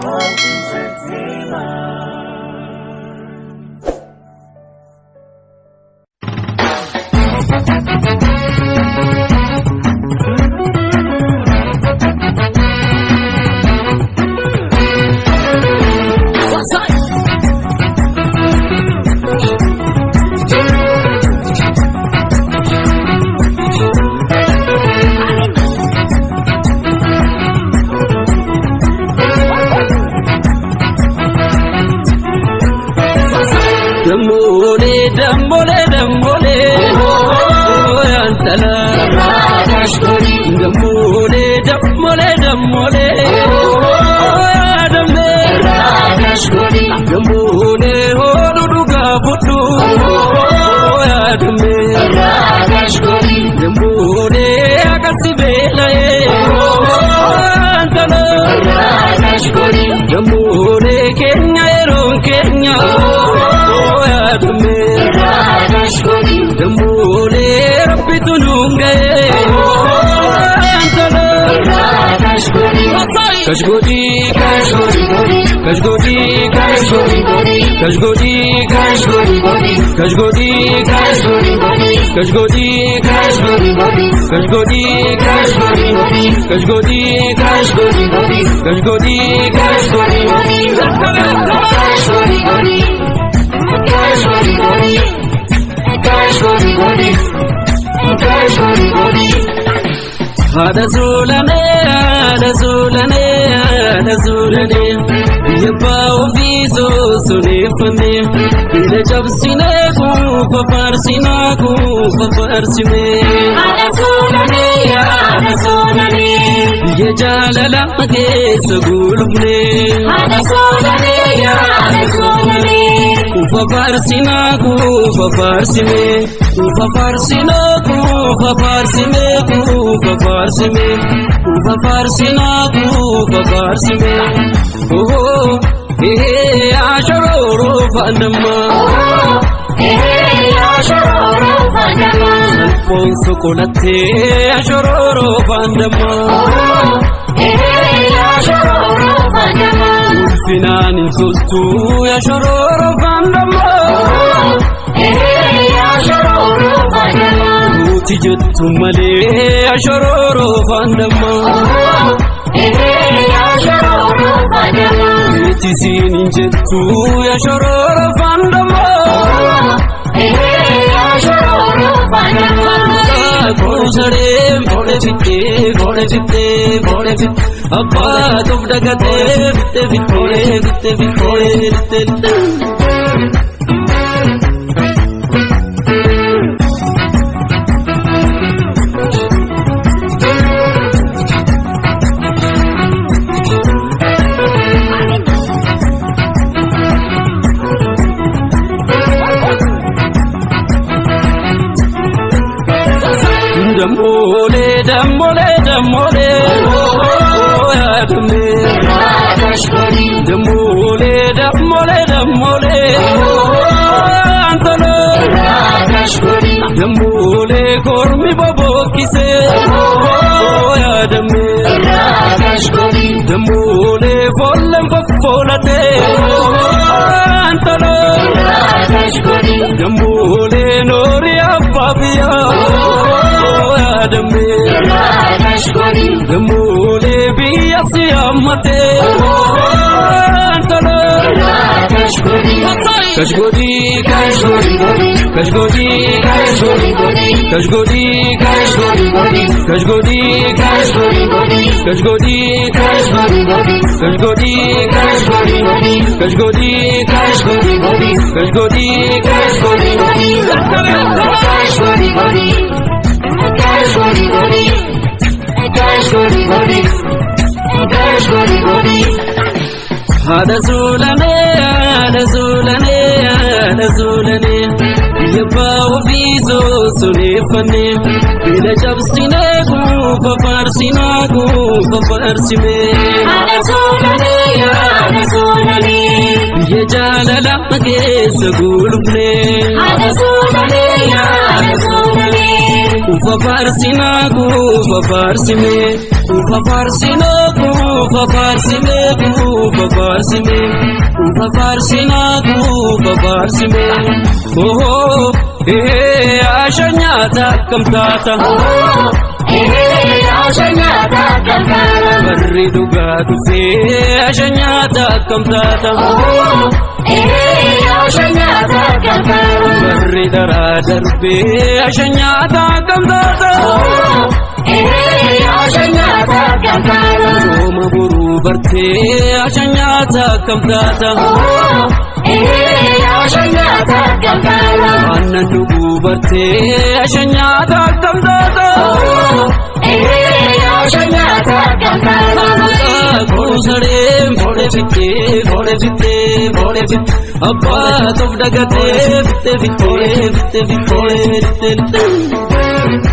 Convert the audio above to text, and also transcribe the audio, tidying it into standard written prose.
World Entertainment. Dammolee dammolee dammolee yaantala. Dammolee dammolee dammolee yaadamee. Dammolee hoodhu dhugaa fudhu yaadamee. Dammolee akkasi beela'ee yaantala. Dammolee keenya yeroon keenya yaadamee. Dammolee rabbitu nuun ga'ee yaantala. Kashgodi kashgodi kashgodi kashgodi kashgodi kashgodi kashgodi kashgodi kashgodi kashgodi kashgodi kashgodi kashgodi kashgodi kashgodi kashgodi kashgodi. Haadha suulanee haadha suulanee haadha suulanee biyya abbaa ofii soosoneeffannee biyya cabsinee kuufa faarsinaa kuufa faarsinee. Haadha suulanee haadha suulanee. Biyya jaalala keessa gulufnee. Haadha suulanee haadha suulanee. Kuufa faarsinaa kuufa faarsinee kuufa faarsinaa kuufa faarsinee kuufa faarsinee kuufa faarsinaa kuufa faarsinee. Ohoo ehee ashorooroo faandammaa. Ehee ashorooroo faandammaa. Salphoon sokolattee ashorooroo faandammaa. Ehee ashorooroo faandammaa. Ulfinaan hin toltuu ashorooroo faandammaa. Ehee ashorooroo faandammaa. Nuti jettu malee ashorooroo faandammaa. Ehee ashorooroo faandammaa. Nuti siin hin jettu ashorooroo faandammaa. Ehee ashorooroo faandammaa. Koosaree foole fittee foole fittee foole fittee abbaa toof dagatee fittee fittee fittee fittee fittee. Dammolee dammolee dammolee yaadamee. Dammolee dammolee dammolee yaantala. Dammolee kormi bobokkisee yaadamee. Dammolee foolleen foffoolatee yaantala. Dammolee noorii abbaa biyyaa yaadamee. Dammolee biyya si'ammatee yaantala. Kashgodi kashgodi kashgodi kashgodi kashgodi kashgodi kashgodi kashgodi kashgodi kashgodi kashgodi kashgodi kashgodi kashgodi kashgodi kashgodi kashgodi. Haadha suulanee haadha suulanee haadha suulanee biyya abbaa ofii soosoneeffannee biyya cabsinee kuufa faarsinaa kuufa faarsinee. Haadha suulanee haadha suulanee. Biyya jaalala keessa gulufnee. Haadha suulanee haadha suulanee. Kuufa faarsinaa kuufa faarsinee. Kuufa faarsinaa kuufa faarsinee kuufa faarsinee kuufa faarsinaa kuufa faarsinee. Ohoo ehee asha nyaata akkam taata. Barri dhugaa dhufee asha nyaata akkam taata. Barri daraa darbee asha nyaata akkam taata. Sooma boruu bartee asha nyaata akkam taata. Aannan dhuguu bartee asha nyaata akkam taata. Kuusareen foole fittee foole fittee foole fittee abbaa toof dagatee fittee fittee fittee fittee fittee.